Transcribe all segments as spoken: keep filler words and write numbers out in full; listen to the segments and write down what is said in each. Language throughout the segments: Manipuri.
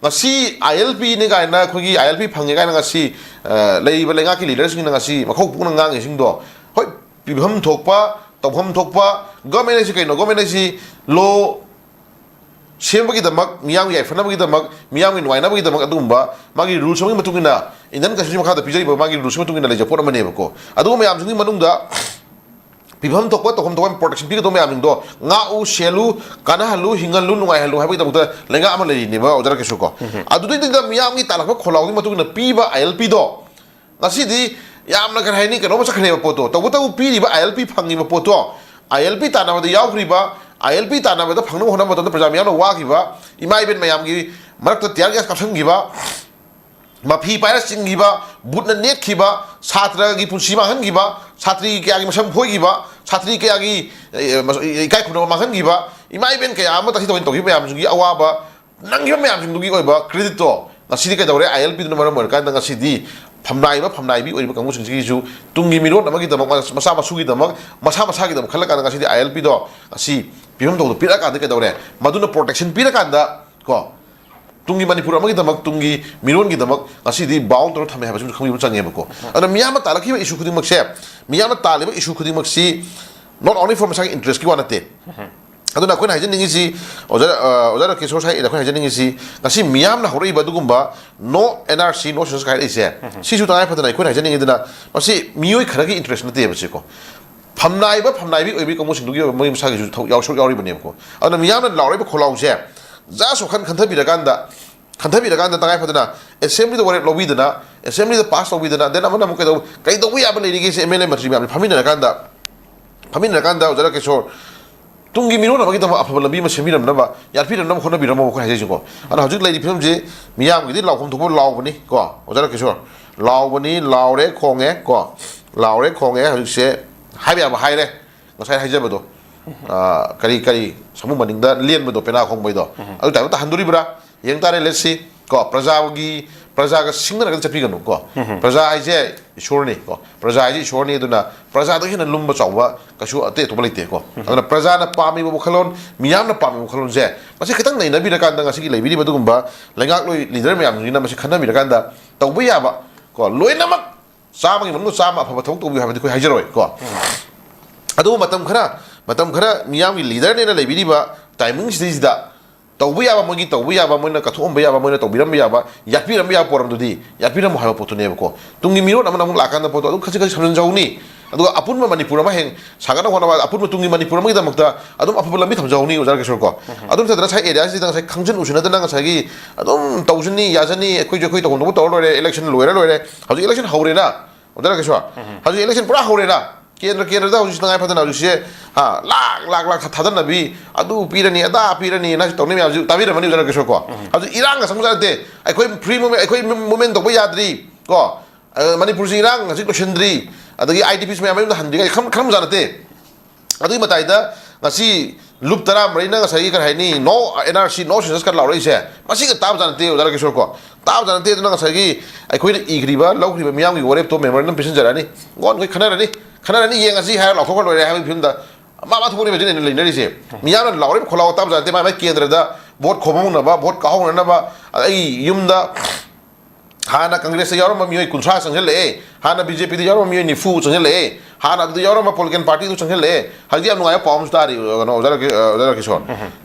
ꯉꯁꯤ ꯑꯥꯏ ꯑꯦꯜ ꯄꯤꯅꯤ ꯀꯥꯏꯅ, ꯑꯩꯈꯣꯏꯒꯤ ꯑꯥꯏ ꯑꯦꯜ ꯄꯤ ꯐꯪꯉꯦ ꯀꯥꯏꯅ ꯉꯁꯤ, ꯑ, ꯂꯩꯔꯤꯕ ꯂꯩꯉꯥꯛꯀꯤ ꯂꯤꯗꯔꯁꯤꯡꯅ ꯉꯁꯤ ꯃꯈꯧ ꯄꯨꯛꯅ ꯉꯥꯡꯉꯤꯁꯤꯡꯗꯣ, ꯍꯣꯏ, ꯄꯤꯐꯝ ꯊꯣꯛꯄ, ꯇꯧꯐꯝ ꯊꯣꯛꯄ, ꯒꯣꯔꯃꯦꯟ ꯍꯥꯏꯁꯤ ꯀꯩꯅꯣ? ꯒꯣꯔꯃꯦꯟ ꯍꯥꯏꯁꯤ ꯂꯣ ꯁꯦꯝꯕꯒꯤꯗꯃꯛ, ꯃꯤꯌꯥꯝꯒꯤ ꯌꯥꯏꯐꯅꯕꯒꯤꯗꯃꯛ, ꯃꯤꯌꯥꯝꯒꯤ ꯅꯨꯡꯉꯥꯏꯅꯕꯒꯤꯗꯃꯛ, ꯑꯗꯨꯒꯨꯝꯕ ꯃꯥꯒꯤ ꯔꯨꯜꯁ ꯑꯃꯒꯤ ꯃꯇꯨꯡ ꯏꯟꯅ, ꯏꯟꯗꯤꯌꯟ ꯀꯟꯁꯇꯤꯇ꯭ꯌꯨꯁꯟ ꯃꯈꯥꯗ ꯄꯤꯖꯔꯤꯕ ꯃꯥꯒꯤ ꯔꯨꯜꯁ ꯃꯇꯨꯡ ꯏꯟꯅ ꯂꯩꯖꯕ ꯄꯣꯠ ꯑꯃꯅꯦꯕꯀꯣ꯫ ꯑꯗꯨꯒꯨꯝꯕ ꯃꯌꯥꯝꯁꯤꯡꯒꯤ ꯃꯅꯨꯡꯗ ꯄꯤꯐꯝ ꯊꯣꯛꯄ, ꯇꯧꯐꯝ ꯊꯣꯛꯄ ꯄ꯭ꯔꯣꯇꯦꯛꯁꯟ ꯄꯤꯒꯗꯧꯕ ꯃꯌꯥꯝꯁꯤꯡꯗꯣ ꯉꯥꯛꯎ, ꯁꯦꯜꯂꯨ, ꯀꯥꯟꯅꯍꯜꯂꯨ, ꯍꯤꯡꯍꯜꯂꯨ, ꯅꯨꯡꯉꯥꯏꯍꯜꯂꯨ ꯍꯥꯏꯕꯒꯤꯗꯃꯛꯇ ꯂꯩꯉꯥꯛ ꯑꯃ ꯂꯩꯔꯤꯅꯦꯕ, ꯑꯣꯖꯥ ꯔꯥꯀꯦꯁꯁꯨ ꯀꯣ꯫ ꯑꯗꯨꯗꯩꯗꯨꯗ ꯃꯤꯌꯥꯝꯒꯤ ꯇꯥꯜꯂꯛꯄ ꯈꯣꯜꯂꯥꯎꯒꯤ ꯃꯇꯨꯡ ꯏꯟꯅ ꯄꯤꯕ ꯑꯥꯏ ꯑꯦꯜ ꯄꯤꯗꯣ ꯉꯁꯤꯗꯤ ꯌꯥꯝꯅ, ꯀꯔꯤ ꯍꯥꯏꯅꯤ, ꯀꯩꯅꯣꯝꯃ ꯆꯠꯈ꯭ꯔꯦꯕ ꯄꯣꯠꯇꯣ꯫ ꯇꯧꯕꯇꯕꯨ ꯄꯤꯔꯤꯕ ꯑꯥꯏ ꯑꯦꯜ ꯄꯤ ꯐꯪꯉꯤꯕ ꯄꯣꯠꯇꯣ, ꯑꯥꯏ ꯑꯦꯜ ꯄꯤ ꯇꯥꯟꯅꯕꯗ ꯌꯥꯎꯈ꯭ꯔꯤꯕ, ꯑꯥꯏ ꯑꯦꯜ ꯄꯤ ꯇꯥꯟꯅꯕꯗ ꯐꯪꯅꯕ ꯍꯣꯠꯅꯕ ꯃꯇꯝꯗ ꯄ꯭ꯔꯖꯥ ꯃꯌꯥꯝꯅ ꯋꯥꯈꯤꯕ, ꯏꯃꯥ ꯏꯕꯦꯟ ꯃꯌꯥꯝꯒꯤ ꯃꯔꯛꯇ ꯇꯤꯌꯥꯔ ꯒ꯭ꯌꯥꯁ ꯀꯥꯞꯁꯤꯟꯈꯤꯕ, ꯃꯐꯤ ꯄꯥꯏꯔ ꯆꯤꯡꯈꯤꯕ, ꯕꯨꯠꯅ ꯅꯦꯠꯈꯤꯕ, ꯁꯥꯇ꯭ꯔꯒꯤ ꯄꯨꯟꯁꯤ ꯃꯥꯡꯍꯟꯈꯤꯕ, ꯁꯥꯇ꯭ꯔꯤ ꯀꯌꯥꯒꯤ ꯃꯁꯝ ꯐꯣꯏꯈꯤꯕ, ꯁꯥꯇ꯭ꯔꯤ ꯀꯌꯥꯒꯤ, ꯑꯦ, ꯃꯁ-, ꯏꯀꯥꯏ ꯈꯨꯝꯅꯕ ꯃꯥꯡꯍꯟꯈꯤꯕ, ꯏꯃꯥ ꯏꯕꯦꯟ ꯀꯌꯥ ꯑꯃ ꯇꯥꯊꯤ ꯇꯥꯑꯣꯏꯅ ꯇꯧꯈꯤꯕ ꯃꯌꯥꯝꯁꯤꯡꯒꯤ ꯑꯋꯥꯕ ꯅꯪꯈꯤꯕ ꯃꯌꯥꯝꯁꯤꯡꯗꯨꯒꯤ ꯑꯣꯏꯕ ꯀ꯭ꯔꯦꯗꯤꯠꯇꯣ ꯉꯁꯤꯗꯤ ꯀꯩꯗꯧꯔꯦ? ꯑꯥꯏ ꯑꯦꯜ ꯄꯤꯗꯨꯅ ꯃꯔꯝ ꯑꯣꯏꯔꯀꯥꯟꯗ ꯉꯁꯤꯗꯤ ꯐꯝꯅꯥꯏꯕ, ꯐꯝꯅꯥꯏꯕꯤ ꯑꯣꯏꯔꯤꯕ ꯀꯥꯡꯕꯨꯁꯤꯡꯁꯤꯒꯤꯁꯨ ꯇꯨꯡꯒꯤ ꯃꯤꯔꯣꯟ ꯑꯃꯒꯤꯗꯃꯛ, ꯃꯆꯥ ꯃꯁꯨꯒꯤꯗꯃꯛ, ꯃꯁꯥ ꯃꯁꯥꯒꯤꯗꯃꯛ ꯈꯜꯂꯀꯥꯟꯗ ꯉꯁꯤꯗꯤ ꯑꯥꯏ ꯑꯦꯜ ꯄꯤꯗꯣ ꯉꯁꯤ ꯄꯤꯐꯝ ꯊꯣꯛꯄꯗꯣ ꯄꯤꯔꯛꯑꯀꯥꯟꯗ ꯀꯩꯗꯧꯔꯦ? ꯃꯗꯨꯅ ꯄ꯭ꯔꯣꯇꯦꯛꯁꯟ ꯄꯤꯔꯀꯥꯟꯗ ꯀꯣ, ꯇꯨꯡꯒꯤ ꯃꯅꯤꯄꯨꯔ ꯑꯃꯒꯤꯗꯃꯛ, ꯇꯨꯡꯒꯤ ꯃꯤꯔꯣꯟꯒꯤꯗꯃꯛ ꯉꯁꯤꯗꯤ ꯕꯥꯎꯟ ꯇꯧꯔ ꯊꯝꯃꯦ ꯍꯥꯏꯕꯁꯤꯃꯁꯨ ꯈꯪꯕꯤꯕ ꯆꯪꯉꯦꯕꯀꯣ꯫ ꯑꯗꯨꯅ ꯃꯤꯌꯥꯝꯅ ꯇꯥꯜꯂꯛꯈꯤꯕ ꯏꯁꯨ ꯈꯨꯗꯤꯡꯃꯛꯁꯦ, ꯃꯤꯌꯥꯝꯅ ꯇꯥꯜꯂꯤꯕ ꯏꯁꯨ ꯈꯨꯗꯤꯡꯃꯛꯁꯤ not only for ꯃꯁꯥꯒꯤ ꯏꯟꯇꯔꯦꯁꯀꯤ ꯋꯥ ꯅꯠꯇꯦ꯫ ꯑꯗꯨꯅ ꯑꯩꯈꯣꯏꯅ ꯍꯥꯏꯖꯅꯤꯡꯉꯤꯁꯤ, ꯑꯣꯖꯥ, ꯑ, ꯑꯣꯖꯥ ꯔꯥꯀꯦꯁꯣꯔ ꯁꯥꯏꯗ ꯑꯩꯈꯣꯏꯅ ꯍꯥꯏꯖꯅꯤꯡꯉꯤꯁꯤ, ꯉꯁꯤ ꯃꯤꯌꯥꯝꯅ ꯍꯧꯔꯛꯏꯕ ꯑꯗꯨꯒꯨꯝꯕ "No N R C, no census" ꯍꯥꯏꯔꯛꯏꯁꯦ, ꯁꯤꯁꯨ ꯇꯉꯥꯏ ꯐꯗꯅ ꯑꯩꯈꯣꯏꯅ ꯍꯥꯏꯖꯅꯤꯡꯉꯤꯗꯅ, ꯃꯁꯤ ꯃꯤꯑꯣꯏ ꯈꯔꯒꯤ ꯏꯟꯇꯔꯦꯁ ꯅꯠꯇꯦꯕ ꯁꯤꯀꯣ꯫ ꯐꯝꯅꯥꯏꯕ, ꯐꯝꯅꯥꯏꯕꯤ ꯑꯣꯏꯕꯤ ꯀꯥꯡꯕꯨꯁꯤꯡꯗꯨꯒꯤ ꯑꯣꯏꯕ ꯃꯣꯏ ꯃꯁꯥꯒꯤꯁꯨ ꯊꯧ-, ꯌꯥꯎ-, ꯁꯔꯨꯛ ꯌꯥꯎꯔꯤꯕꯅꯦꯕꯀꯣ꯫ ꯑꯗꯨꯅ ꯃꯤꯌꯥꯝꯅ ꯂꯥꯎꯔꯛꯏꯕ ꯈꯣꯜꯂꯥꯎꯁꯦ just ꯋꯥꯈꯜ ꯈꯟꯊꯕꯤꯔꯀꯥꯟꯗ, ꯈꯟꯊꯕꯤꯔꯀꯥꯟꯗ ꯇꯉꯥꯏ ꯐꯗꯅ ꯑꯦꯁꯦꯝꯕ꯭ꯂꯤꯗ ꯋꯥꯔꯦꯞ ꯂꯧꯕꯤꯗꯅ, ꯑꯦꯁꯦꯝꯕ꯭ꯂꯤꯗ ꯄꯥꯁ ꯇꯧꯕꯤꯗꯅ, then ꯑꯃꯅ ꯑꯃꯨꯛ ꯀꯩꯗꯧ-, ꯀꯩꯗꯧꯕ ꯌꯥꯕ ꯂꯩꯔꯤꯒꯦꯁꯦ ꯑꯦꯝ ꯑꯦꯜ ꯑꯦ ꯃꯟꯇ꯭ꯔꯤ ꯃꯌꯥꯝꯁꯦ ꯐꯝꯃꯤꯟꯅꯔꯀꯥꯟꯗ, ꯐꯝꯃꯤꯟꯅꯔꯀꯥꯟꯗ ꯑꯣꯖꯥ ꯔꯥꯀꯦꯁꯣꯔ, ꯇꯨꯡꯒꯤ ꯃꯤꯔꯣꯟ ꯑꯃꯒꯤꯗꯃꯛ ꯑꯐꯕ ꯂꯝꯕꯤ ꯑꯃ ꯁꯦꯝꯕꯤꯔꯝꯅꯕ, ꯌꯥꯠꯄꯤꯔꯝꯅꯕ ꯍꯣꯠꯅꯕꯤꯔꯝꯃꯣ ꯑꯩꯈꯣꯏꯅ ꯍꯥꯏꯖꯩꯁꯤꯀꯣ꯫ ꯑꯗꯨꯅ ꯍꯧꯖꯤꯛ ꯂꯩꯔꯤꯕ ꯐꯤꯕꯝꯁꯤ ꯃꯤꯌꯥꯝꯒꯤꯗꯤ ꯂꯥꯎꯐꯝ ꯊꯣꯛꯄ ꯂꯥꯎꯕꯅꯤ ꯀꯣ, ꯑꯣꯖꯥ ꯔꯥꯀꯦꯁꯣꯔ, ꯂꯥꯎꯕꯅꯤ, ꯂꯥꯎꯔꯦ, ꯈꯣꯡꯉꯦ ꯀꯣ, ꯂꯥꯎꯔꯦ, ꯈꯣꯡꯉꯦ꯫ ꯍꯧꯖꯤꯛꯁꯦ ꯍꯥꯏꯕ ꯌꯥꯕ ꯍꯥꯏꯔꯦ, ꯉꯁꯥꯏ ꯍꯥꯏꯖꯕꯗꯣ꯫ ꯑꯥ, ꯀꯔꯤ, ꯀꯔꯤ, ꯁꯃꯨ ꯃꯅꯤꯡꯗ ꯂꯦꯟꯕꯗꯣ, ꯄꯦꯅꯥ ꯈꯣꯡꯕꯩꯗꯣ, ꯑꯗꯨ ꯇꯥꯏꯞꯇ ꯇꯥꯍꯟꯗꯣꯔꯤꯕ꯭ꯔꯥ? ꯌꯦꯡ ꯇꯥꯔꯦ, let's see꯫ ꯀꯣ, ꯄ꯭ꯔꯖꯥꯒꯤ ꯄ꯭ꯔꯖꯥꯒ ꯁꯤꯡꯅꯔꯒ ꯆꯠꯄꯤꯒꯅꯨ ꯀꯣ꯫ ꯄ꯭ꯔꯖꯥ ꯍꯥꯏꯁꯦ ꯏꯁꯣꯔꯅꯤ ꯀꯣ꯫ ꯄ꯭ꯔꯖꯥ ꯍꯥꯏꯁꯦ ꯏꯁꯣꯔꯅꯤ, ꯑꯗꯨꯅ ꯄ꯭ꯔꯖꯥꯗꯒꯤ ꯍꯦꯟꯅ ꯂꯨꯝꯕ ꯆꯥꯎꯕ ꯀꯩꯁꯨ ꯑꯇꯩ ꯑꯇꯣꯞꯄ ꯂꯩꯇꯦ ꯀꯣ꯫ ꯑꯗꯨꯅ ꯄ꯭ꯔꯖꯥꯅ ꯄꯥꯝꯃꯤꯕ ꯋꯥꯈꯜꯂꯣꯟ, ꯃꯤꯌꯥꯝꯅ ꯄꯥꯝꯃꯤꯕ ꯋꯥꯈꯜꯂꯣꯟꯁꯦ ꯃꯁꯤ ꯈꯤꯇꯪ ꯅꯩꯅꯕꯤꯔꯀꯥꯟꯗ, ꯉꯁꯤꯒꯤ ꯂꯩꯕꯤꯔꯤꯕ ꯑꯗꯨꯒꯨꯝꯕ ꯂꯩꯉꯥꯛꯂꯣꯏ ꯂꯤꯗꯔ ꯃꯌꯥꯝꯁꯤꯡꯁꯤꯅ ꯃꯁꯤ ꯈꯟꯅꯕꯤꯔꯀꯥꯟꯗ ꯇꯧꯕ ꯌꯥꯕ ꯀꯣ, ꯂꯣꯏꯅꯃꯛ ꯆꯥꯝꯃꯒꯤ ꯃꯅꯨꯡꯗ ꯆꯥꯝꯃ ꯑꯐꯕ ꯊꯕꯛ ꯇꯧꯕꯤꯌꯨ ꯍꯥꯏꯕꯗꯤ ꯑꯩꯈꯣꯏ ꯍꯥꯏꯖꯔꯣꯏ ꯀꯣ꯫ ꯑꯗꯨꯕꯨ ꯃꯇꯝ ꯈꯔ, ꯃꯇꯝ ꯈꯔ ꯃꯤꯌꯥꯝꯒꯤ ꯂꯤꯗꯔꯅꯦꯅ ꯂꯩꯕꯤꯔꯤꯕ ꯇꯥꯏꯃꯤꯡꯁꯤꯗꯩꯁꯤꯗ ꯇꯧꯕ ꯌꯥꯕ, ꯃꯣꯏꯒꯤ ꯇꯧꯕ ꯌꯥꯕ, ꯃꯣꯏꯅ ꯀꯠꯊꯣꯛꯑꯝꯕ ꯌꯥꯕ, ꯃꯣꯏꯅ ꯇꯧꯕꯤꯔꯝꯕ ꯌꯥꯕ, ꯌꯥꯠꯄꯤꯔꯝꯕ ꯌꯥꯕ ꯄꯣꯔꯝꯗꯨꯗꯤ ꯌꯥꯠꯄꯤꯔꯝꯃꯣ ꯍꯥꯏꯕ ꯄꯣꯠꯇꯨꯅꯦꯕꯀꯣ꯫ ꯇꯨꯡꯒꯤ ꯃꯤꯔꯣꯟ ꯑꯃꯅ ꯑꯃꯨꯛ ꯂꯥꯛꯀꯥꯟꯗ ꯄꯣꯠꯇꯣ ꯑꯗꯨꯝ ꯈꯖꯤꯛ ꯈꯖꯤꯛ ꯁꯝꯖꯤꯟꯖꯍꯧꯅꯤ꯫ ꯑꯗꯨꯒ ꯑꯄꯨꯟꯕ ꯃꯅꯤꯄꯨꯔ ꯑꯃ ꯍꯌꯦꯡ ꯁꯥꯒꯠꯅꯕ ꯍꯣꯠꯅꯕ, ꯑꯄꯨꯟꯕ ꯇꯨꯡꯒꯤ ꯃꯅꯤꯄꯨꯔ ꯑꯃꯒꯤꯗꯃꯛꯇ ꯑꯗꯨꯝ ꯑꯐꯕ ꯂꯝꯕꯤ ꯊꯝꯖꯍꯧꯅꯤ, ꯑꯣꯖꯥ ꯔꯥꯀꯦꯁꯣꯔ ꯀꯣ꯫ ꯑꯗꯨ ꯅꯠꯇꯗꯅ ꯉꯁꯥꯏ ꯑꯦꯔꯤꯌꯥꯁꯤꯗ ꯉꯁꯥꯏ ꯈꯪꯖꯤꯟ ꯎꯁꯤꯟꯅꯗꯅ ꯉꯁꯥꯏꯒꯤ ꯑꯗꯨꯝ ꯇꯧꯁꯤꯅꯤ, ꯌꯥꯖꯅꯤ, ꯑꯩꯈꯣꯏꯁꯨ ꯑꯩꯈꯣꯏ ꯇꯧꯐꯝ ꯊꯣꯛꯄ ꯇꯧꯔ ꯂꯣꯏꯔꯦ, ꯏꯂꯦꯛꯁꯟ ꯂꯣꯏꯔ ꯂꯣꯏꯔꯦ꯫ ꯍꯧꯖꯤꯛ ꯏꯂꯦꯛꯁꯟ ꯍꯧꯔꯦꯅ, ꯑꯣꯖꯥ ꯔꯥꯀꯦꯁꯣꯔ, ꯍꯧꯖꯤꯛ ꯏꯂꯦꯛꯁꯟ ꯄꯨꯔꯥ ꯍꯧꯔꯦꯅ꯫ ꯀꯦꯟꯗ꯭ꯔ ꯀꯦꯟꯗ꯭ꯔꯗ ꯍꯧꯖꯤꯛ ꯇꯉꯥꯏ ꯐꯗꯅ ꯍꯧꯖꯤꯛꯁꯦ, ꯍꯥ, ꯂꯥꯛ ꯂꯥꯛ ꯂꯥꯛ ꯊꯥꯗꯅꯕꯤ, ꯑꯗꯨ ꯄꯤꯔꯅꯤ, ꯑꯗꯥ ꯄꯤꯔꯅꯤ, ꯅꯪꯁꯨ ꯇꯧꯅꯤ ꯃꯌꯥꯝꯁꯤ ꯇꯥꯕꯤꯔꯝꯃꯅꯤ, ꯑꯣꯖꯥ ꯔꯥꯀꯦꯁꯣꯔ ꯀꯣ꯫ ꯍꯧꯖꯤꯛ ꯏꯔꯥꯡꯒ ꯆꯪꯕꯖꯥꯠ ꯅꯠꯇꯦ꯫ ꯑꯩꯈꯣꯏ ꯐ꯭ꯔꯤ ꯃꯨꯚꯃꯦꯟ, ꯑꯩꯈꯣꯏ ꯃꯨꯚꯃꯦꯟ ꯇꯧꯕ ꯌꯥꯗ꯭ꯔꯤ ꯀꯣ꯫ ꯑ, ꯃꯅꯤꯄꯨꯔꯁꯤ ꯏꯔꯥꯡ ꯍꯧꯖꯤꯛ ꯂꯣꯏꯁꯤꯟꯗ꯭ꯔꯤ, ꯑꯗꯒꯤ ꯑꯥꯏ ꯗꯤ ꯄꯤꯁꯤ ꯃꯌꯥꯝ ꯃꯌꯨꯝꯗ ꯍꯟꯗ꯭ꯔꯤꯉꯩ ꯈꯝ-, ꯈꯝꯖꯥ ꯅꯠꯇꯦ꯫ ꯑꯗꯨꯒꯤ ꯃꯇꯥꯏꯗ ꯉꯁꯤ ꯂꯨꯞ ꯇꯔꯥꯃꯔꯤꯅ ꯉꯁꯥꯏꯒꯤ ꯀꯔꯤ ꯍꯥꯏꯅꯤ, "No N R C, no census" ꯀ ꯂꯥꯎꯔꯛꯏꯁꯦ, ꯃꯁꯤꯒ ꯇꯥꯕ ꯖꯥꯠ ꯅꯠꯇꯦ, ꯑꯣꯖꯥ ꯔꯥꯀꯦꯁꯣꯔ ꯀꯣ꯫ ꯇꯥꯕ ꯖꯥꯠ ꯅꯠꯇꯦ꯫ ꯑꯗꯨꯅ ꯉꯁꯥꯏꯒꯤ ꯑꯩꯈꯣꯏꯅ ꯏꯈ꯭ꯔꯤꯕ, ꯂꯧꯈ꯭ꯔꯤꯕ ꯃꯤꯌꯥꯝꯒꯤ ꯋꯥꯔꯦꯞꯇꯣ memorandum ꯄꯤꯁꯤꯟꯖꯔꯛꯑꯅꯤ꯫ ꯒꯣꯟ ꯑꯩꯈꯣꯏ ꯈꯟꯅꯔꯅꯤ, ꯈꯟꯅꯔꯅꯤ, ꯌꯦꯡꯉꯁꯤ ꯍꯥꯏꯔ ꯂꯥꯎꯊꯣꯛꯈ꯭ꯔ ꯂꯣꯏꯔꯦ ꯍꯥꯏꯕꯒꯤ ꯐꯤꯕꯝꯗ ꯃꯥ ꯃꯥ ꯊꯣꯛꯄꯅꯦ ꯍꯧꯖꯤꯛ ꯂꯩꯅꯔꯤꯁꯦ꯫ ꯃꯤꯌꯥꯝꯅ ꯂꯥꯎꯔꯤꯕ ꯈꯣꯜꯂꯥꯎ ꯇꯥꯕ ꯖꯥꯠ ꯅꯠꯇꯦ꯫ ꯃꯥꯏ ꯃꯥꯏ ꯀꯦꯟꯗ꯭ꯔꯗ ꯚꯣꯠ ꯈꯣꯝꯍꯧꯅꯕ, ꯚꯣꯠ ꯀꯥꯍꯧꯅꯅꯕ, ꯑꯩ ꯌꯨꯝꯗ ꯍꯥꯟꯅ ꯀꯪꯒ꯭ꯔꯦꯁꯇ ꯌꯥꯎꯔꯝꯕ ꯃꯤꯑꯣꯏ ꯀꯨꯟꯊ꯭ꯔꯥ ꯆꯪꯁꯤꯜꯂꯛꯑꯦ, ꯍꯥꯟꯅ ꯕꯤ ꯖꯦ ꯄꯤꯗ ꯌꯥꯎꯔꯝꯕ ꯃꯤꯑꯣꯏ ꯅꯤꯐꯨ ꯆꯪꯁꯤꯜꯂꯛꯑꯦ, ꯍꯥꯟꯅ ꯑꯗꯨꯗ ꯌꯥꯎꯔꯝꯕ ꯄꯣꯂꯤꯇꯤꯀꯦꯜ ꯄꯥꯔꯇꯤꯗꯨ ꯆꯪꯁꯤꯜꯂꯛꯑꯦ꯫ ꯍꯧꯖꯤꯛ ꯌꯥꯝ ꯅꯨꯡꯉꯥꯏꯕ ꯄꯥꯎ ꯑꯃꯁꯨ ꯇꯥꯔꯤ, ꯀꯩꯅꯣ, ꯑꯣꯖꯥ ꯔꯥꯀꯦ-, ꯑ, ꯑꯣꯖꯥ ꯔꯥꯀꯦꯁꯣꯔ꯫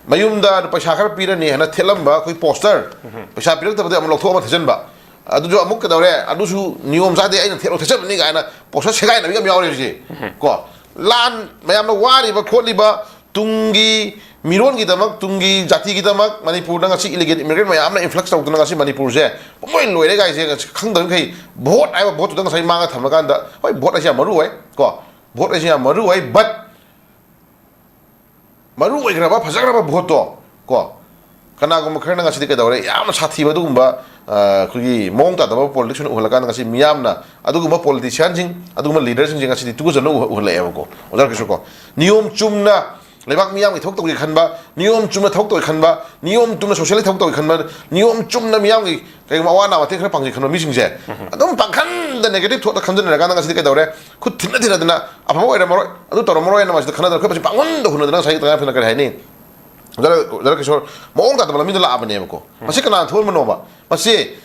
ꯃꯌꯨꯝꯗ ꯄꯩꯁꯥ ꯈꯔ ꯄꯤꯔꯅꯤ ꯍꯥꯏꯅ ꯊꯦꯠꯂꯝꯕ ꯑꯩꯈꯣꯏ ꯄꯣꯁꯇꯔ, ꯄꯩꯁꯥ ꯄꯤꯔꯛꯇꯕꯗꯩ ꯑꯃꯨꯛ ꯂꯧꯊꯣꯛꯑꯒ ꯊꯦꯠꯆꯟꯕ꯫ ꯑꯗꯨꯁꯨ ꯑꯃꯨꯛ ꯀꯩꯗꯧꯔꯦ? "ꯑꯗꯨꯁꯨ ꯅꯤꯌꯣꯝ ꯆꯥꯗꯦ, ꯑꯩꯅ ꯊꯦꯠꯂꯣ ꯊꯦꯠꯆꯟꯕꯅꯤ" ꯀꯥꯏꯅ ꯄꯣꯁꯇꯔ ꯁꯦꯒꯥꯏꯅꯕꯤꯒ ꯑꯃ ꯌꯥꯎꯔꯦ ꯍꯧꯖꯤꯛ꯫ ꯀꯣ, ꯂꯥꯟ ꯃꯌꯥꯝꯅ ꯋꯥꯔꯤꯕ ꯈꯣꯠꯂꯤꯕ ꯇꯨꯡꯒꯤ ꯃꯤꯔꯣꯟꯒꯤꯗꯃꯛ, ꯇꯨꯡꯒꯤ ꯖꯥꯇꯤꯒꯤꯗꯃꯛ ꯃꯅꯤꯄꯨꯔꯗ ꯉꯁꯤ illegal immigrant ꯃꯌꯥꯝꯅ influx ꯇꯧꯗꯅ ꯉꯁꯤ ꯃꯅꯤꯄꯨꯔꯁꯦ ꯄꯨꯡꯂꯣꯏ ꯂꯣꯏꯔꯦ ꯀꯥꯏꯁꯦ ꯉꯁꯤ ꯈꯪꯗꯕ ꯃꯈꯩ ꯚꯣꯠ ꯍꯥꯏꯕ ꯚꯣꯠꯇꯨꯗ ꯉꯁꯥꯏ ꯃꯥꯡꯉ ꯊꯝꯃꯀꯥꯟꯗ, ꯍꯣꯏ, ꯚꯣꯠ ꯍꯥꯏꯁꯦ ꯌꯥꯝ ꯃꯔꯨ ꯑꯣꯏ ꯀꯣ, ꯚꯣꯠ ꯍꯥꯏꯁꯦ ꯌꯥꯝ ꯃꯔꯨ ꯑꯣꯏ, but ꯃꯔꯨ ꯑꯣꯏꯈ꯭ꯔꯕ ꯐꯖꯈ꯭ꯔꯕ ꯚꯣꯠꯇꯣ ꯀꯣ, ꯀꯅꯥꯒꯨꯝꯕ ꯈꯔꯅ ꯉꯁꯤꯗꯤ ꯀꯩꯗꯧꯔꯦ, ꯌꯥꯝꯅ ꯁꯥꯊꯤꯕ ꯑꯗꯨꯒꯨꯝꯕ, ꯑ, ꯑꯩꯈꯣꯏꯒꯤ ꯃꯑꯣꯡ ꯇꯥꯗꯕ politics ꯑꯣꯏꯅ ꯎꯍꯜꯂꯀꯥꯟꯗ ꯉꯁꯤ ꯃꯤꯌꯥꯝꯅ ꯑꯗꯨꯒꯨꯝꯕ politicianꯁꯤꯡ, ꯑꯗꯨꯒꯨꯝꯕ leaderꯁꯤꯡꯁꯦ ꯉꯁꯤꯗꯤ ꯇꯨꯀꯠꯆꯅ ꯎꯍ-, ꯎꯍꯜꯂꯛꯑꯦꯕꯀꯣ, ꯑꯣꯖꯥ ꯔꯥꯀꯦꯁꯣꯔ ꯀꯣ꯫ ꯅꯤꯌꯣꯝ ꯆꯨꯝꯅ ꯂꯩꯕꯥꯛ ꯃꯤꯌꯥꯝꯒꯤ ꯊꯕꯛ ꯇꯧꯒꯦ ꯈꯟꯕ, ꯅꯤꯌꯣꯝ ꯆꯨꯝꯅ ꯊꯕꯛ ꯇꯧꯒꯦ ꯈꯟꯕ, ꯅꯤꯌꯣꯝ ꯆꯨꯝꯅ ꯁꯣꯁꯤꯌꯦꯜꯒꯤ ꯊꯕꯛ ꯇꯧꯒꯦ ꯈꯟꯕ, ꯅꯤꯌꯣꯝ ꯆꯨꯝꯅ ꯃꯤꯌꯥꯝꯒꯤ ꯀꯩꯒꯨꯝꯕ ꯑꯋꯥ ꯑꯅꯥ ꯃꯇꯦꯡ ꯈꯔ ꯄꯥꯡꯒꯦ ꯈꯟꯕ ꯃꯤꯁꯤꯡꯁꯦ ꯑꯗꯨꯝ ꯄꯥꯡꯈꯟꯗ negative thought ꯈꯟꯖꯟꯅꯔꯀꯥꯟꯗ ꯉꯁꯤꯗꯤ ꯀꯩꯗꯧꯔꯦ? ꯈꯨꯠ ꯊꯤꯟꯅ ꯊꯤꯟꯅꯗꯅ ꯑꯐꯕ ꯑꯣꯏꯔꯝꯃꯔꯣꯏ, ꯑꯗꯨ ꯇꯧꯔꯝꯃꯔꯣꯏꯅ ꯃꯁꯤꯗ ꯈꯟꯅꯗꯅ ꯑꯩꯈꯣꯏ ꯃꯁꯤ ꯄꯥꯡꯒꯟꯗ ꯍꯨꯟꯅꯗꯅ ꯉꯁꯥꯏ ꯇꯉꯥꯏ ꯐꯗꯅ ꯀꯔꯤ ꯍꯥꯏꯅꯤ? ꯗꯥ ꯀꯤꯁꯣꯔ ꯃꯑꯣꯡ ꯇꯥꯗꯕ ꯂꯝꯕꯤꯗ ꯂꯥꯛꯑꯕꯅꯦꯕꯀꯣ꯫ ꯃꯁꯤ ꯀꯅꯥꯅ ꯊꯣꯛꯍꯟꯕꯅꯣꯕ? ꯃꯁꯤ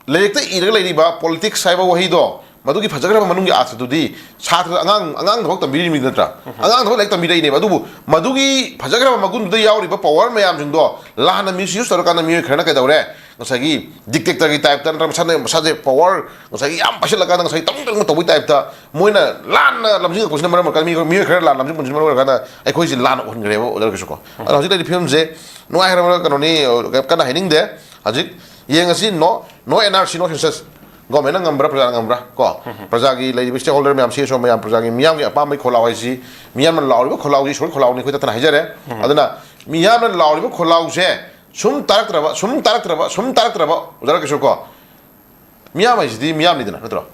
ꯂꯥꯏꯔꯤꯛꯇ ꯏꯔꯒ ꯂꯩꯔꯤꯕ politics ꯍꯥꯏꯕ ꯋꯥꯍꯩꯗꯣ, ꯃꯗꯨꯒꯤ ꯐꯖꯈ꯭ꯔꯕ ꯃꯅꯨꯡꯒꯤ ꯑꯥꯔꯊꯗꯨꯗꯤ ꯁꯥꯇ꯭ꯔ, ꯑꯉꯥꯡ, ꯑꯉꯥꯡꯗꯐꯥꯎ ꯇꯝꯕꯤꯔꯤꯃꯤ ꯅꯠꯇ꯭ꯔꯥ? ꯑꯉꯥꯡꯗꯐꯥꯎ ꯂꯥꯏꯔꯤꯛ ꯇꯝꯕꯤꯔꯛꯏꯅꯦꯕ꯫ ꯑꯗꯨꯕꯨ ꯃꯗꯨꯒꯤ ꯐꯖꯈ꯭ꯔꯕ ꯃꯒꯨꯟꯗꯨꯗ ꯌꯥꯎꯔꯤꯕ power ꯃꯌꯥꯝꯁꯤꯡꯗꯣ ꯂꯥꯟꯅ misuse ꯇꯧꯔꯀꯥꯟꯗ ꯃꯤꯑꯣꯏ ꯈꯔꯅ ꯀꯩꯗꯧꯔꯦ? ꯉꯁꯥꯏꯒꯤ dictator ꯒꯤ type ꯇ ꯅꯠꯇ꯭ꯔꯒ ꯃꯁꯥꯅ, ꯃꯁꯥꯁꯦ power ꯉꯁꯥꯏꯒꯤ ꯌꯥꯝ ꯄꯥꯏꯁꯤꯜꯂꯀꯥꯟꯗ ꯉꯁꯥꯏꯒꯤ ꯇꯧꯅꯤꯡ ꯇꯧꯅꯤꯡ ꯇꯧꯕꯒꯤ type ꯇ ꯃꯣꯏꯅ ꯂꯥꯟꯅ ꯂꯝꯖꯤꯡꯉꯛꯄꯁꯤꯅ ꯃꯔꯝ ꯑꯣꯏꯔꯀꯥꯟꯗ ꯃꯤꯑꯣꯏ, ꯃꯤꯑꯣꯏ ꯈꯔ ꯂꯥꯟꯅ ꯂꯝꯖꯤꯡꯕꯁꯤꯅ ꯃꯔꯝ ꯑꯣꯏꯔꯀꯥꯟꯗ ꯑꯩꯈꯣꯏꯁꯤ ꯂꯥꯟꯅ ꯎꯍꯟꯈ꯭ꯔꯦꯕ ꯑꯣꯖꯥ ꯀꯤꯁꯣꯔꯀꯣ꯫ ꯑꯗꯣ ꯍꯧꯖꯤꯛ ꯂꯩꯔꯤꯕ ꯐꯤꯕꯝꯁꯦ ꯅꯨꯡꯉꯥꯏꯈ꯭ꯔꯕ ꯀꯩꯅꯣꯅꯤ, ꯀꯟꯅ ꯍꯥꯏꯅꯤꯡꯗꯦ꯫ ꯍꯧꯖꯤꯛ ꯌꯦꯡꯉꯁꯤ, no, no N R C, no census꯫ Government ꯅ ꯉꯝꯕ꯭ꯔꯥ, ꯄ꯭ꯔꯖꯥꯅ ꯉꯝꯕ꯭ꯔꯥ ꯀꯣ? ꯄ꯭ꯔꯖꯥꯒꯤ ꯂꯩꯔꯤꯕ stakeholder ꯃꯌꯥꯝ, C S O ꯃꯌꯥꯝ, ꯄ꯭ꯔꯖꯥꯒꯤ, ꯃꯤꯌꯥꯝꯒꯤ ꯑꯄꯥꯝꯕꯒꯤ ꯈꯣꯜꯂꯥꯎ ꯍꯥꯏꯁꯤ, ꯃꯤꯌꯥꯝꯅ ꯂꯥꯎꯔꯤꯕ ꯈꯣꯜꯂꯥꯎꯁꯤ ꯏꯁꯣꯔꯒꯤ ꯈꯣꯜꯂꯥꯎꯅꯤ ꯑꯩꯈꯣꯏ ꯇꯠꯇꯅ ꯍꯥꯏꯖꯔꯦ꯫ ꯑꯗꯨꯅ ꯃꯤꯌꯥꯝꯅ ꯂꯥꯎꯔꯤꯕ ꯈꯣꯜꯂꯥꯎꯁꯦ ꯁꯨꯝ ꯇꯥꯔꯛꯇ꯭ꯔꯕ, ꯁꯨꯝ ꯇꯥꯔꯛꯇ꯭ꯔꯕ, ꯁꯨꯝ ꯇꯥꯔꯛꯇ꯭ꯔꯕ, ꯑꯣꯖꯥ ꯀꯤꯁꯣꯔꯀꯣ, ꯃꯤꯌꯥꯝ ꯍꯥꯏꯁꯤꯗꯤ ꯃꯤꯌꯥꯝꯅꯤꯗꯅ, ꯅꯠꯇ꯭ꯔꯣ?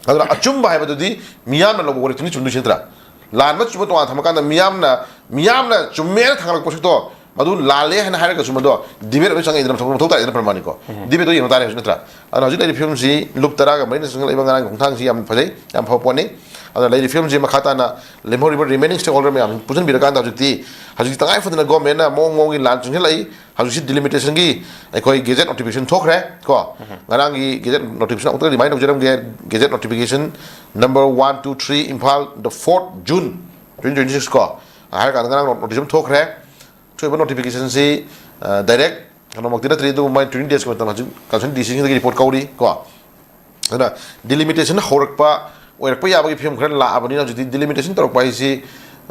ꯑꯗꯨꯅ ꯑꯆꯨꯝꯕ ꯍꯥꯏꯕꯗꯨꯗꯤ ꯃꯤꯌꯥꯝꯅ ꯂꯧꯕ ꯋꯥꯔꯦꯞꯇꯨꯅꯤ ꯆꯨꯝꯗꯣꯏꯁꯤ, ꯅꯠꯇ꯭ꯔꯥ? ꯂꯥꯟꯕ ꯆꯨꯝꯕ ꯇꯣꯉꯥꯟ ꯊꯝꯃꯀꯥꯟꯗ ꯃꯤꯌꯥꯝꯅ, ꯃꯤꯌꯥꯝꯅ ꯆꯨꯝꯃꯦꯅ ꯊꯥꯡꯒꯠꯂꯛꯄ ꯄꯣꯠꯁꯛꯇꯣ ꯃꯗꯨ ꯂꯥꯜꯂꯦ ꯍꯥꯏꯅ ꯍꯥꯏꯔꯒꯁꯨ ꯃꯗꯣ debate ꯑꯃ ꯆꯪꯉꯛꯏꯗꯅ, ꯃꯊꯧ, ꯃꯊꯧ ꯇꯥꯏꯗꯅ ꯄ꯭ꯔꯃꯥꯅꯤꯀꯣ꯫ Debate ꯇꯣ ꯌꯦꯡꯕ ꯇꯥꯔꯦ ꯍꯧꯖꯤꯛ, ꯅꯠꯇ꯭ꯔꯥ? ꯑꯗꯨꯅ ꯍꯧꯖꯤꯛ ꯂꯩꯔꯤꯕ ꯐꯤꯕꯝꯁꯤ ꯂꯨꯞ ꯇꯔꯥꯒ ꯃꯔꯤꯅ ꯆꯪꯁꯤꯜꯂꯛꯏꯕ ꯉꯔꯥꯡꯒꯤ ꯈꯣꯡꯊꯥꯡꯁꯤ ꯌꯥꯝ ꯐꯖꯩ, ꯌꯥꯝ ꯐꯕ ꯄꯣꯠꯅꯤ꯫ ꯑꯗꯨꯅ ꯂꯩꯔꯤꯕ ꯐꯤꯕꯝꯁꯤ ꯃꯈꯥ ꯇꯥꯅ ꯂꯦꯝꯍꯧꯔꯤꯕ remaining stakeholder ꯃꯌꯥꯝ ꯄꯨꯟꯁꯤꯟꯕꯤꯔꯀꯥꯟꯗ ꯍꯧꯖꯤꯛꯇꯤ, ꯍꯧꯖꯤꯛꯇꯤ ꯇꯉꯥꯏ ꯐꯗꯅ government ꯅ ꯃꯑꯣꯡ ꯃꯑꯣꯡꯒꯤ ꯂꯥꯟ ꯆꯪꯁꯤꯜꯂꯛꯏ꯫ ꯍꯧꯖꯤꯛꯁꯤ delimitation ꯒꯤ ꯑꯩꯈꯣꯏ gazette notification ꯊꯣꯛꯈ꯭ꯔꯦ ꯀꯣ꯫ ꯉꯔꯥꯡꯒꯤ gazette notification ꯑꯃꯨꯛꯇ remind ꯇꯧꯖꯔꯝꯒꯦ꯫ Gazette notification number one two three, Imphal, the fourth June twenty twenty six ꯀꯣ꯫ ꯍꯥꯏꯔꯀꯥꯟꯗ ꯉꯔꯥꯡ notification ꯊꯣꯛꯈ꯭ꯔꯦ꯫ ꯊꯣꯛꯏꯕ notification ꯁꯤ, ꯑ, direct ꯀꯩꯅꯣꯃꯛꯇꯤ ꯅꯠꯇ꯭ꯔꯤ, ꯑꯗꯨꯕꯨ ꯃꯥꯏ twenty days ꯀꯤ ꯃꯇꯝ ꯍꯧꯖꯤꯛ concerned D C ꯁꯤꯡꯗꯒꯤ report ꯀꯧꯔꯤ ꯀꯣ꯫ ꯑꯗꯨꯅ delimitation ꯍꯧꯔꯛꯄ, ꯑꯣꯏꯔꯛꯄ ꯌꯥꯕꯒꯤ ꯐꯤꯕꯝ ꯈꯔ ꯂꯥꯛꯑꯕꯅꯤꯅ ꯍꯧꯖꯤꯛꯇꯤ delimitation ꯇꯧꯔꯛꯄ ꯍꯥꯏꯁꯤ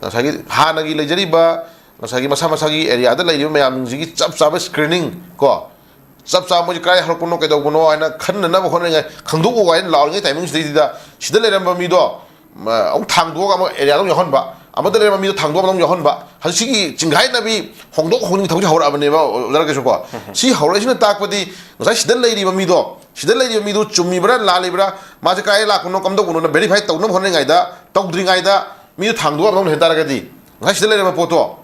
ꯉꯁꯥꯏꯒꯤ ꯍꯥꯟꯅꯒꯤ ꯂꯩꯖꯔꯤꯕ ꯉꯁꯥꯏꯒꯤ ꯃꯁꯥ ꯃꯁꯥꯒꯤ area ꯗ ꯂꯩꯔꯤꯕ ꯃꯌꯥꯝꯁꯤꯡꯁꯤꯒꯤ ꯆꯞ ꯆꯥꯕ screening ꯀꯣ, ꯆꯞ ꯆꯥꯕ ꯃꯣꯏꯁꯦ ꯀꯗꯥꯏ ꯍꯧꯔꯛꯄꯅꯣ ꯀꯩꯗꯧꯕꯅꯣ ꯍꯥꯏꯅ ꯈꯟꯅꯅꯕ ꯍꯣꯠꯅꯔꯤꯉꯩ, ꯈꯪꯗꯣꯛꯑꯣ ꯍꯥꯏꯅ ꯂꯥꯎꯔꯤꯉꯩ timing ꯁꯤꯗꯩꯁꯤꯗ ꯁꯤꯗ ꯂꯩꯔꯝꯕ ꯃꯤꯗꯣ ꯃ-, ꯑꯃꯨꯛ ꯊꯥꯡꯗꯣꯛꯑꯒ ꯑꯃꯨꯛ area ꯗ ꯑꯃꯨꯛ ꯌꯥꯎꯍꯟꯕ, ꯑꯃꯗ ꯂꯩꯔꯝꯕ ꯃꯤꯗꯣ ꯊꯥꯡꯗꯣꯛꯑꯒ ꯑꯃꯨꯛ ꯌꯥꯎꯍꯟꯕ, ꯍꯧꯖꯤꯛ ꯁꯤꯒꯤ ꯆꯤꯡꯒꯥꯏꯅꯕꯤ, ꯍꯣꯡꯗꯣꯛ ꯍꯣꯡꯖꯤꯟꯒꯤ ꯊꯕꯛꯁꯦ ꯍꯧꯔꯛꯑꯕꯅꯦꯕ, ꯑꯣꯖꯥ ꯀꯩꯁꯨꯀꯣ꯫ ꯁꯤ ꯍꯧꯔꯛꯏꯁꯤꯅ ꯇꯥꯛꯄꯗꯤ ꯉꯁꯥꯏ ꯁꯤꯗ ꯂꯩꯔꯤꯕ ꯃꯤꯗꯣ, ꯁꯤꯗ ꯂꯩꯔꯤꯕ ꯃꯤꯗꯣ ꯆꯨꯝꯃꯤꯕ꯭ꯔꯥ ꯂꯥꯜꯂꯤꯕ꯭ꯔꯥ, ꯃꯥꯁꯦ ꯀꯥꯏ ꯂꯥꯛꯄꯅꯣ ꯀꯝꯗꯧꯕꯅꯣꯅ verify ꯇꯧꯅꯕ ꯍꯣꯠꯅꯔꯤꯉꯩꯗ, ꯇꯧꯗ꯭ꯔꯤꯉꯩꯗ ꯃꯤꯗꯣ ꯊꯥꯡꯗꯣꯛꯑꯒ ꯑꯃꯨꯛ ꯂꯩꯍꯟ ꯇꯥꯔꯒꯗꯤ ꯉꯁꯥꯏ ꯁꯤꯗ ꯂꯩꯔꯝꯕ ꯄꯣꯠꯇꯣ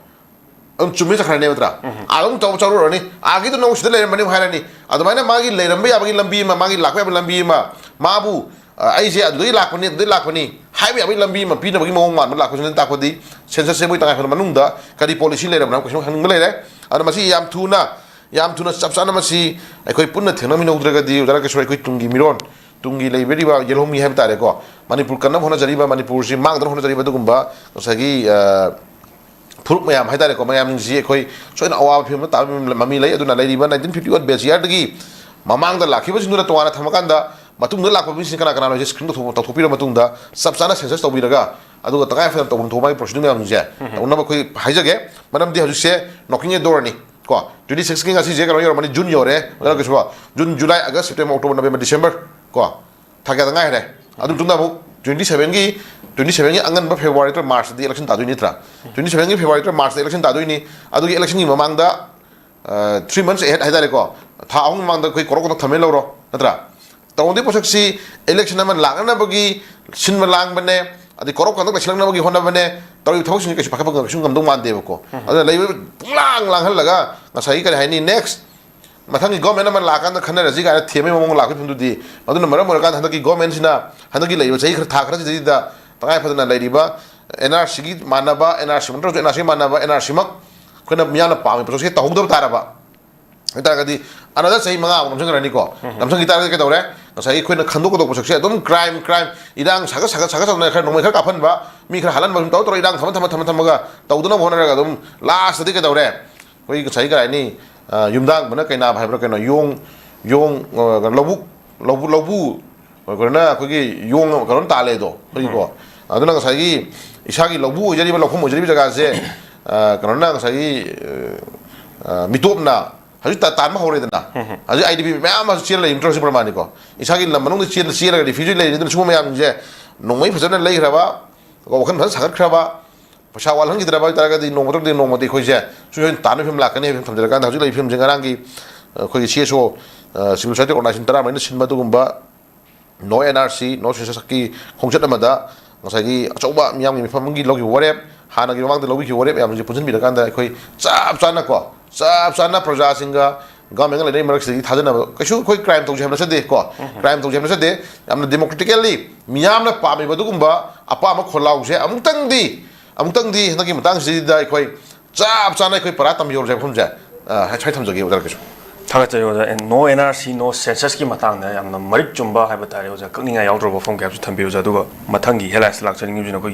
ꯑꯗꯨꯝ ꯆꯨꯝꯃꯤ ꯆꯠꯈ꯭ꯔꯅꯦꯕ ꯅꯠꯇ꯭ꯔꯥ? ꯑꯥꯗ ꯑꯗꯨꯝ ꯇꯧꯕ ꯆꯠꯂꯨꯔꯅꯤ, ꯑꯥꯒꯤꯗꯨ ꯅꯪ ꯁꯤꯗ ꯂꯩꯔꯝꯕꯅꯤ ꯑꯃꯨꯛ ꯍꯥꯏꯔꯅꯤ꯫ ꯑꯗꯨꯃꯥꯏꯅ ꯃꯥꯒꯤ ꯂꯩꯔꯝꯕ ꯌꯥꯕꯒꯤ ꯂꯝꯕꯤ ꯑꯃ, ꯃꯥꯒꯤ ꯂꯥꯛꯄ ꯌꯥꯕꯒꯤ ꯂꯝꯕꯤ ꯑꯃ, ꯃꯥꯕꯨ ꯑ, ꯑꯩꯁꯦ ꯑꯗꯨꯗꯒꯤ ꯂꯥꯛꯄꯅꯤ, ꯑꯗꯨꯗꯒꯤ ꯂꯥꯛꯄꯅꯤ ꯍꯥꯏꯕ ꯌꯥꯕꯒꯤ ꯂꯝꯕꯤ ꯑꯃ ꯄꯤꯅꯕꯒꯤ ꯃꯑꯣꯡ ꯃꯥꯟꯕ ꯂꯥꯛꯄꯁꯤꯅ ꯇꯥꯛꯄꯗꯤ ꯁꯦꯟꯁꯁꯁꯦ ꯃꯣꯏ ꯇꯉꯥꯏ ꯐꯗꯕ ꯃꯅꯨꯡꯗ ꯀꯔꯤ ꯄꯣꯂꯤꯁꯤ ꯂꯩꯔꯕꯅꯣ ꯍꯥꯏꯕ ꯀꯣꯏꯁꯟ ꯍꯪꯅꯤꯡꯕ ꯂꯩꯔꯦ꯫ ꯑꯗꯨꯅ ꯃꯁꯤ ꯌꯥꯝ ꯊꯨꯅ, ꯌꯥꯝ ꯊꯨꯅ ꯆꯞ ꯆꯥꯅ ꯃꯁꯤ ꯑꯩꯈꯣꯏ ꯄꯨꯟꯅ ꯊꯦꯡꯅꯃꯤꯟꯅꯍꯧꯗ꯭ꯔꯒꯗꯤ ꯑꯣꯖꯥ ꯔꯥꯀꯦꯁꯣꯔ, ꯑꯩꯈꯣꯏ ꯇꯨꯡꯒꯤ ꯃꯤꯔꯣꯟ, ꯇꯨꯡꯒꯤ ꯂꯩꯕꯤꯔꯤꯕ ꯌꯦꯜꯍꯧꯃꯤ ꯍꯥꯏꯕ ꯇꯥꯔꯦꯀꯣ, ꯃꯅꯤꯄꯨꯔ ꯀꯟꯅꯕ ꯍꯣꯠꯅꯖꯔꯤꯕ, ꯃꯅꯤꯄꯨꯔꯁꯤ ꯃꯥꯡꯗꯅꯕ ꯍꯣꯠꯅꯖꯔꯤꯕ ꯑꯗꯨꯒꯨꯝꯕ ꯉꯁꯥꯏꯒꯤ, ꯑ, ꯐꯨꯔꯨꯞ ꯃꯌꯥꯝ ꯍꯥꯏꯇꯥꯔꯦꯀꯣ, ꯃꯌꯥꯝꯁꯤ ꯑꯩꯈꯣꯏ ꯁꯣꯏꯗꯅ ꯑꯋꯥꯕ ꯐꯤꯕꯝꯗ ꯇꯥꯕ ꯃꯃꯤ ꯂꯩ꯫ ꯑꯗꯨꯅ ꯂꯩꯔꯤꯕ nineteen fifty-one batch yearꯗꯒꯤ ꯃꯃꯥꯡꯗ ꯂꯥꯛꯈꯤꯕꯁꯤꯡꯗꯨꯅ ꯇꯣꯉꯥꯟꯅ ꯊꯝꯃꯀꯥꯟꯗ, ꯃꯇꯨꯡꯗ ꯂꯥꯛꯄ ꯃꯤꯁꯤꯡ ꯀꯅꯥ ꯀꯅꯥꯅꯣ ꯍꯥꯏꯁꯦ screen ꯇꯧꯊꯣꯛ-, ꯇꯧꯊꯣꯛꯄꯤꯔ ꯃꯇꯨꯡꯗ ꯆꯞ ꯆꯥꯅ census ꯇꯧꯕꯤꯔꯒ, ꯑꯗꯨꯒ ꯇꯉꯥꯏ ꯐꯗꯅ ꯇꯧꯐꯝ ꯊꯣꯛꯄ ꯃꯥꯒꯤ procedure ꯃꯌꯥꯝꯁꯦ ꯇꯧꯅꯕ ꯑꯩꯈꯣꯏ ꯍꯥꯏꯖꯒꯦ꯫ ꯃꯔꯝꯗꯤ ꯍꯧꯖꯤꯛꯁꯦ knocking a doorꯅꯤ ꯀꯣ, twenty sixꯀꯤ ꯉꯁꯤꯁꯦ ꯀꯩꯅꯣ ꯌꯧꯔꯝꯃꯅꯤ, June ꯌꯧꯔꯦ, ꯑꯣꯖꯥ ꯀꯩꯁꯨ June, July, August, September, October, November, December ꯀꯣ, ꯊꯥ ꯀꯌꯥꯗ ꯉꯥꯏꯔꯦ? ꯑꯗꯨ ꯃꯇꯨꯡꯗ ꯑꯃꯨꯛ twenty sevenꯒꯤ, twenty sevenꯒꯤ ꯑꯉꯟꯕ February ꯅꯠꯇ꯭ꯔ Marchꯇꯗꯤ election ꯇꯥꯗꯣꯏꯅꯤ ꯅꯠꯇ꯭ꯔꯥ? Twenty sevenꯒꯤ February ꯅꯠꯇ꯭ꯔ Marchꯇ election ꯇꯥꯗꯣꯏꯅꯤ꯫ ꯑꯗꯨꯒꯤ electionꯒꯤ ꯃꯃꯥꯡꯗ, ꯑ, three months ahead ꯍꯥꯏꯇꯥꯔꯦꯀꯣ, ꯊꯥ ꯑꯍꯨꯝ ꯃꯃꯥꯡꯗ ꯑꯩꯈꯣꯏ ꯀꯣꯔꯣꯛ ꯀꯣꯔꯣꯛ ꯊꯝꯃꯦ ꯂꯧꯔꯣ ꯅꯠꯇ꯭ꯔꯥ? ꯇꯧꯔꯝꯗꯣꯏ ꯄꯣꯠꯁꯛꯁꯤ election ꯑꯃ ꯂꯥꯛꯅꯅꯕꯒꯤ ꯁꯤꯟꯕ ꯂꯥꯡꯕꯅꯦ, ꯑꯗꯩ ꯀꯣꯔꯣꯛ ꯀꯟꯗꯛ ꯂꯩꯁꯤꯜꯂꯛꯅꯕꯒꯤ ꯍꯣꯠꯅꯕꯅꯦ, ꯇꯧꯔꯤꯕ ꯊꯕꯛꯁꯤꯡꯁꯤ ꯀꯩꯁꯨ ꯄꯥꯏꯈꯠꯄ ꯀꯩꯁꯨ ꯉꯝꯗꯧ ꯃꯥꯟꯗꯦꯕꯀꯣ꯫ ꯑꯗꯨꯅ ꯂꯩꯕ ꯄꯨꯡꯂꯥꯡ ꯂꯥꯡꯍꯜꯂꯒ ꯉꯁꯥꯏꯒꯤ ꯀꯔꯤ ꯍꯥꯏꯅꯤ, next ꯃꯊꯪꯒꯤ government ꯑꯃ ꯂꯥꯛꯑꯀꯥꯟꯗ ꯈꯟꯅꯔꯁꯤ ꯀꯥꯏꯅ ꯊꯦꯝꯕꯒꯤ ꯃꯑꯣꯡ ꯂꯥꯛꯄꯒꯤ ꯐꯤꯕꯝꯗꯨꯗꯤ, ꯃꯗꯨꯅ ꯃꯔꯝ ꯑꯣꯏꯔꯀꯥꯟꯗ ꯍꯟꯗꯛꯀꯤ governmentꯁꯤꯅ ꯍꯟꯗꯛꯀꯤ ꯂꯩꯔꯤꯕ ꯆꯍꯤ ꯈꯔ, ꯊꯥ ꯈꯔꯁꯤꯗꯩꯗ ꯇꯉꯥꯏ ꯐꯗꯅ ꯂꯩꯔꯤꯕ NRCꯒꯤ ꯃꯥꯟꯅꯕ, NRC ꯅꯠꯇ꯭ꯔꯁꯨ NRCꯒꯤ ꯃꯥꯟꯅꯕ NRCꯃꯛ ꯑꯩꯈꯣꯏꯅ ꯃꯤꯌꯥꯝꯅ ꯄꯥꯝꯃꯤꯕ ꯄꯣꯠꯁꯛꯁꯦ ꯇꯧꯍꯧꯗꯕ ꯇꯥꯔꯕ ꯍꯥꯏꯇꯥꯔꯒꯗꯤ, another ꯆꯍꯤ ꯃꯉꯥꯃꯨꯛ ꯅꯝꯁꯤꯟꯈ꯭ꯔꯅꯤꯀꯣ꯫ ꯅꯝꯁꯤꯟꯈꯤ ꯇꯥꯔꯒꯗꯤ ꯀꯩꯗꯧꯔꯦ? ꯉꯁꯥꯏꯒꯤ ꯑꯩꯈꯣꯏꯅ ꯈꯟꯗꯣꯛꯀꯗꯧꯕ ꯄꯣꯠꯁꯛꯁꯦ ꯑꯗꯨꯝ crime, crime, ꯏꯔꯥꯡ ꯁꯥꯒꯠ, ꯁꯥꯒꯠ, ꯁꯥꯒꯠ ꯇꯧꯗꯅ ꯈꯔ ꯅꯣꯡꯃꯩ ꯈꯔ ꯀꯥꯞꯍꯟꯕ, ꯃꯤ ꯈꯔ ꯍꯥꯠꯍꯟꯕ, ꯁꯨꯝ ꯇꯧꯔ ꯇꯧꯔ ꯏꯔꯥꯡ ꯊꯝꯃ, ꯊꯝꯃ, ꯊꯝꯃ, ꯊꯝꯃꯒ ꯇꯧꯗꯅꯕ ꯍꯣꯠꯅꯔꯒ ꯑꯗꯨꯝ lastꯇꯗꯤ ꯀꯩꯗꯧꯔꯦ? ꯑꯩꯈꯣꯏ ꯉꯁꯥꯏꯒꯤ ꯀꯩ ꯍꯥꯏꯅꯤ, ꯑ, ꯌꯨꯝꯗꯥꯡꯕꯅ ꯀꯩꯅꯥꯕ ꯍꯥꯏꯕ꯭ꯔꯥ ꯀꯩꯅꯣ, ꯌꯣꯡ, ꯌꯣꯡ, ꯑ, ꯂꯧꯕꯨꯛ, ꯂꯧꯕꯨ-, ꯂꯧꯕꯨ, ꯀꯩꯅꯣꯅ ꯑꯩꯈꯣꯏꯒꯤ ꯌꯣꯡ ꯀꯩꯅꯣ ꯇꯥꯜꯂꯦꯗꯣ, ꯑꯩꯈꯣꯏꯒꯤꯀꯣ꯫ ꯑꯗꯨꯅ ꯉꯁꯥꯏꯒꯤ ꯏꯁꯥꯒꯤ ꯂꯧꯕꯨ ꯑꯣꯏꯖꯔꯤꯕ, ꯂꯧꯐꯝ ꯑꯣꯏꯖꯔꯤꯕ ꯖꯒꯥꯁꯦ, ꯑ, ꯀꯩꯅꯣꯅ ꯉꯁꯥꯏꯒꯤ, ꯑ, ꯑ, ꯃꯤꯇꯣꯞꯅ ꯍꯧꯖꯤꯛ ꯇꯥ-, ꯇꯥꯟꯕ ꯍꯧꯔꯦꯗꯅ꯫ ꯍꯧꯖꯤꯛ IDP ꯃꯌꯥꯝ ꯑꯃꯁꯨ ꯆꯦꯜꯂ ꯂꯩꯔꯤ ꯅꯠꯇ꯭ꯔꯣ, ꯁꯤ ꯄ꯭ꯔꯃꯥꯅꯤꯀꯣ? ꯏꯁꯥꯒꯤ ꯂꯝ ꯃꯅꯨꯡꯗ ꯆꯦꯜꯂ, ꯆꯦꯜꯂꯒ refugee ꯂꯩꯔꯤꯗꯅ, ꯁꯤꯒꯨꯝꯕ ꯃꯌꯥꯝꯁꯤꯡꯁꯦ ꯅꯣꯡꯃꯩ ꯐꯖꯅ ꯂꯩꯈ꯭ꯔꯕ, ꯋꯥꯈꯜ ꯐꯖꯅ ꯁꯥꯒꯠꯈ꯭ꯔꯕ, ꯄꯩꯁꯥ ꯋꯥꯠꯍꯟꯈꯤꯗ꯭ꯔꯕ ꯍꯥꯏꯇꯥꯔꯒꯗꯤ ꯅꯣꯡꯃꯇꯪꯗꯤ ꯅꯣꯡꯃꯗꯤ ꯑꯩꯈꯣꯏꯁꯦ ꯁꯣꯏ ꯁꯣꯏꯗꯅ ꯇꯥꯟꯕꯒꯤ ꯐꯤꯕꯝ ꯂꯥꯛꯀꯅꯤ ꯍꯥꯏꯕ ꯊꯝꯖꯔꯀꯥꯟꯗ, ꯍꯧꯖꯤꯛ ꯂꯩꯔꯤꯕ ꯐꯤꯕꯝꯁꯦ ꯉꯔꯥꯡꯒꯤ, ꯑ, ꯑꯩꯈꯣꯏꯒꯤ CSO, ꯑ, civil society organization ꯇꯔꯥꯃꯔꯤꯅ ꯁꯤꯟꯕ ꯑꯗꯨꯒꯨꯝꯕ No NRC, No Censusꯀꯤ ꯈꯣꯡꯆꯠ ꯑꯃꯗ ꯉꯁꯥꯏꯒꯤ ꯑꯆꯧꯕ ꯃꯤꯌꯥꯝꯒꯤ ꯃꯤꯐꯝ ꯑꯃꯒꯤ ꯂꯧꯈꯤꯕ ꯋꯥꯔꯦꯞ, ꯍꯥꯟꯅꯒꯤ ꯃꯃꯥꯡꯗ ꯂꯧꯕꯤꯈꯤꯕ ꯋꯥꯔꯦꯞ ꯃꯌꯥꯝꯁꯦ ꯄꯨꯟꯁꯤꯟꯕꯤꯔꯀꯥꯟꯗ ꯑꯩꯈꯣꯏ ꯆꯞ ꯆꯥꯅ ꯀꯣ, ꯆꯞ ꯆꯥꯅ ꯄ꯭ꯔꯖꯥꯁꯤꯡꯒ ꯒꯚꯔꯟꯃꯦꯟꯒ ꯂꯩꯅꯔꯤꯕ ꯃꯔꯛꯁꯤꯗꯒꯤ ꯊꯥꯖꯅꯕ, ꯀꯩꯁꯨ ꯑꯩꯈꯣꯏ ꯀ꯭ꯔꯥꯏꯝ ꯇꯧꯁꯦ ꯍꯥꯏꯕ ꯅꯠꯆꯗꯦ ꯀꯣ, ꯀ꯭ꯔꯥꯏꯝ ꯇꯧꯁꯦ ꯍꯥꯏꯕ ꯅꯠꯆꯗꯦ꯫ ꯌꯥꯝꯅ ꯗꯦꯃꯣꯀ꯭ꯔꯦꯇꯤꯀꯦꯜꯂꯤ ꯃꯤꯌꯥꯝꯅ ꯄꯥꯝꯃꯤꯕ ꯑꯗꯨꯒꯨꯝꯕ ꯑꯄꯥꯝꯕ ꯈꯣꯜꯂꯥꯎꯁꯦ ꯑꯃꯨꯛꯇꯪꯗꯤ, ꯑꯃꯨꯛꯇꯪꯗꯤ ꯍꯟꯗꯛꯀꯤ ꯃꯇꯥꯡꯁꯤꯗ ꯑꯩꯈꯣꯏ ꯆꯞ ꯆꯥꯅ ꯑꯩꯈꯣꯏ ꯄꯔꯥ ꯇꯝꯕꯤꯍꯧꯔꯁꯦ ꯍꯥꯏꯕ ꯃꯐꯝꯁꯦ, ꯑ, ꯁ꯭ꯋꯥꯏ ꯊꯝꯖꯒꯦ ꯑꯣꯖꯥ ꯀꯩꯁꯨ꯫ ꯊꯥꯒꯠꯆꯔꯤ ꯑꯣꯖꯥ꯫ N, no N R C, no censusꯀꯤ ꯃꯇꯥꯡꯗ ꯌꯥꯝꯅ ꯃꯔꯤꯛ ꯆꯨꯝꯕ ꯍꯥꯏꯕ ꯇꯥꯔꯦ ꯑꯣꯖꯥ, ꯀꯛꯅꯤꯡꯉꯥꯏ ꯌꯥꯎꯗ꯭ꯔꯕ ꯋꯥꯐꯝ ꯀꯌꯥꯁꯨ ꯊꯝꯕꯤꯌꯨ ꯑꯣꯖꯥ꯫ ꯑꯗꯨꯒ ꯃꯊꯪꯒꯤ headlinesꯇ ꯂꯥꯛꯆꯅꯤꯡꯉꯤꯕꯁꯤꯅ ꯑꯩꯈꯣꯏ